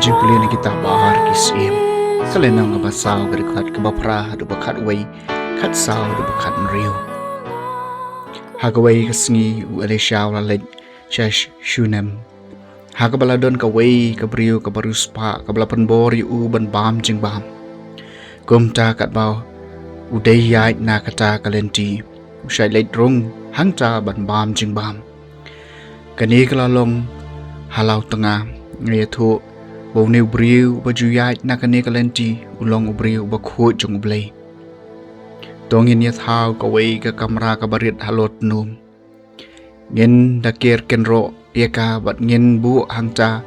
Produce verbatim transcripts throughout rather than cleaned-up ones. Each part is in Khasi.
Pule na kita bar ki syiem. Ka lynnong kaba saw ka dkhot kaba phra haduh ba khatwei, khatsaw haduh ba khathynriew. Ha kawei ka sngi u Elisha u la leit sha Shunem. Ha kaba la don kawei ka briew kaba riewspah kaba la pynbor ïa u ban bam jingbam. Kumta katba u dei ïaid na kata ka lynti, u shait leit rung hangta ban bam jingbam. Kane ka la long ha la u tnga. Nga ïathuh ba une u briew uba ju ïaid na kane ka lynti u long u briew uba khuid jong U Blei. To ngin ïathaw kawei ka kamra kaba rit halor tnum. Ngin da ker kynroh ïa ka bad ngin buh hangta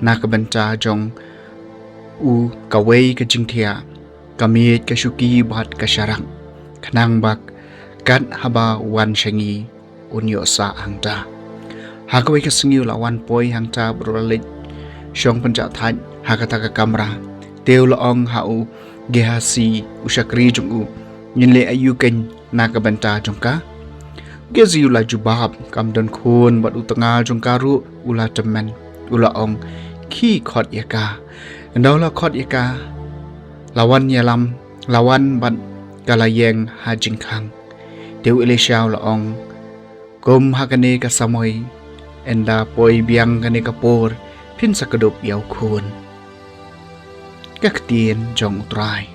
na ka bynta jong u kawei ka jingthiah, ka miej, ka shuki bad ka sharak, khnang ba kat haba u wan sha ngi un ïoh sah hangta. Ha kawei ka sngi u la wan poi hangta bad u la leit shong pynjah thait ha kata ka kamra. Te u la ong ha u Gehazi u shakri jong u, ngin leh aïu keiñ na ka bynta jong ka? U Gehazi u la jubab, kam don khun bad u tnga jong ka ruh u la tymmen. U la ong, khie khot ïa ka. Ynda u la khot ïa ka, la wan ïalam, la wan bad ka la ïeng ha jingkhang. Te u Elisha u la ong, kum ha kane ka samoi, ynda poi biang kane ka por, phin sa kdup ïa u khun. Ka ktien jong U Trai.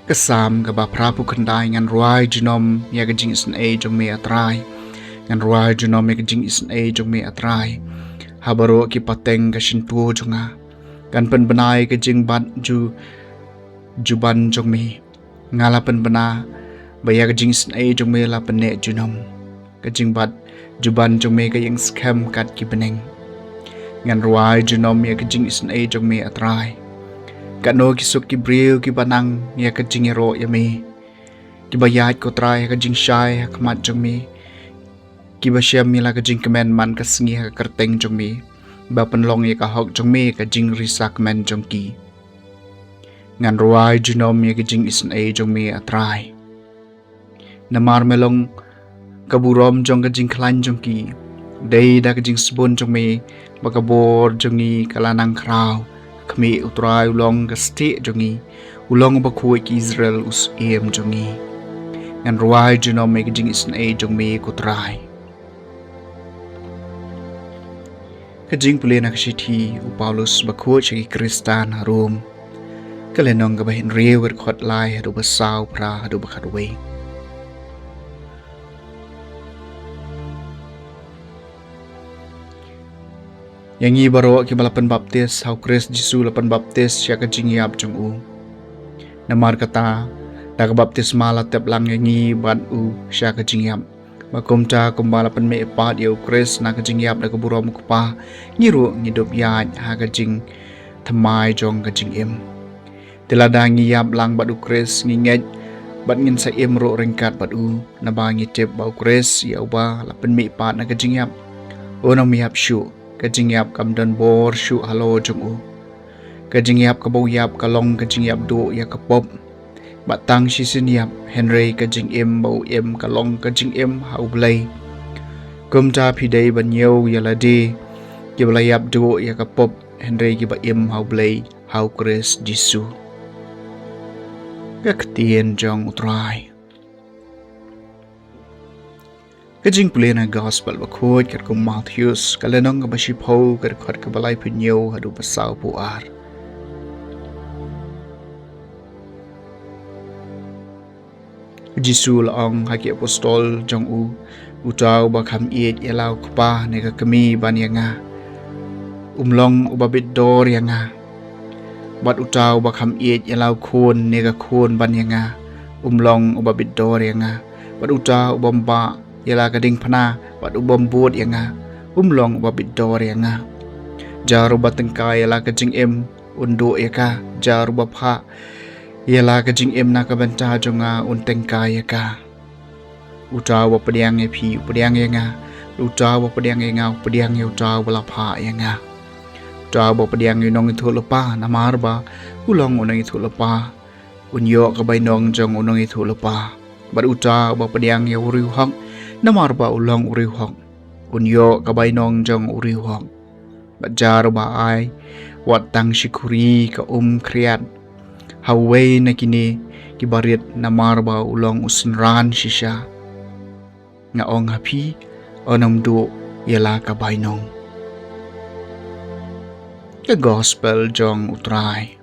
Ka Salm kaba phra phew khyndai. Ngan rwai junom ïa ka jingisynei jong me, A Trai. Ngan rwai junom ïa ka jingisynei jong me, A Trai. Ha baroh ki pateng ka shyntur jong nga, ngan pynbna ïa ka jingbat ju juban jong me. Nga la pynbna ba ïa ka jingisynei jong me la pynneh junom. Ka jingbat juban jong me ka ïeng skhem kat ki bneng. Ngan rwai junom ïa ka jingisynei jong me, A Trai. Katno ki suk ki briew kiba nang ïa ka jingïaroh ïa me, kiba ïaid, ko Trai, ha ka jingshai ha khmat jong me, kiba shem ïa la ka jingkmen man ka sngi ha ka kyrteng jong me, ba pynlong ïa ka hok jong me ka jingrisa kmen jong ki. Ngan rwai junom ïa ka jingisynei jong me, A Trai. Namar me long ka burom jong ka jingkhlaiñ jong ki. Dei da ka jingsbun jong me ba ka bor jong ngi ka la nang khraw. Khmih, U Trai u long ka stieh jong ngi. U long uba khuid ki Israel u syiem jong ngi. Ngan rwai junom ïa ka jingisynei jong me, ko Trai. Ka jingpule na ka shithi u Paulus bakhuid sha ki Khristan ha Rom. Ka lynnong kaba hynriew, ka dkhot lai haduh ba saw phra haduh ba khatwei. Ïa ngi baroh kiba la pynbaptis ha u Khrist Jisu la pynbaptis sha ka jingïap jong u. Namar kata, da ka baptisma la tep lang ïa ngi bad u sha ka jingïap, ba kumta kumba la pynmih pat ïa u Khrist na ka jingïap da ka burom u Kpa, ngi ruh ngi dup ïaid ha ka jingthymmai jong ka jingim. Te lada ngi ïap lang bad u Khrist, ngi ngeit ba ngin sa im ruh ryngkat bad u, naba ngi tip ba u Khrist, ïa uba la pynmih pat na ka jingïap, un ym ïap shuh. Ka jingïap kam don bor shuh halor jong u. Ka jingïap kaba u ïap ka long ka jingïap duh ïa ka pop. Bad tang shisien ïap, hynrei ka jingim ba u im ka long ka jingim ha u Blei. Kumta phi dei ban ñiew ïa lade, kiba la ïap duh ïa ka pop, hynrei kiba im ha u Blei ha u Khrist Jisu. Ka ktien jong u Trai. Ka jingpule na Gospel bakhuid katkum u Mathaios, ka lynnong kaba shiphew, ka dkhot kaba laiphew hynñiew haduh ba sawphew ar. U Jisu u la ong ha ki apostol jong u, uta uba kham ïeit ïa la u kpa ne ka kmie ban ïa nga, um long uba bit dor ïa nga. Bad uta uba kham ïeit ïa la u khun ne ka khun ban ïa nga, um long uba bit dor ïa nga. Bad uta ubym bah ïa la ka diengphna bad ubym bud ïa nga, um long uba bit dor ïa nga. Jar uba tyngkai ïa la ka jingim, un duh ïa ka. Jar uba phah ïa la ka jingim na ka bynta jong nga, un tyngkai ïa ka. Uta uba pdiang ïa phi, u pdiang ïa nga. Uta uba pdiang ïa nga, u pdiang ïa uta uba la phah ïa nga. Uta uba pdiang ïa u nongïathuhlypa namar ba u long u nongïathuhlypa, un ïoh ka bainong jong u nongïathuhlypa. Bad uta uba pdiang ïa u riewhok namar ba u long u riewhok, un ïoh ka bainong jong u riewhok. bad jar ba ai wat tang shi khuri ka um khriat ha uwei na kine ki barit namar ba u long u synran shisha. Nga ong ha phi, un ym duh ïa la ka bainong. Ka Gospel jong U Trai.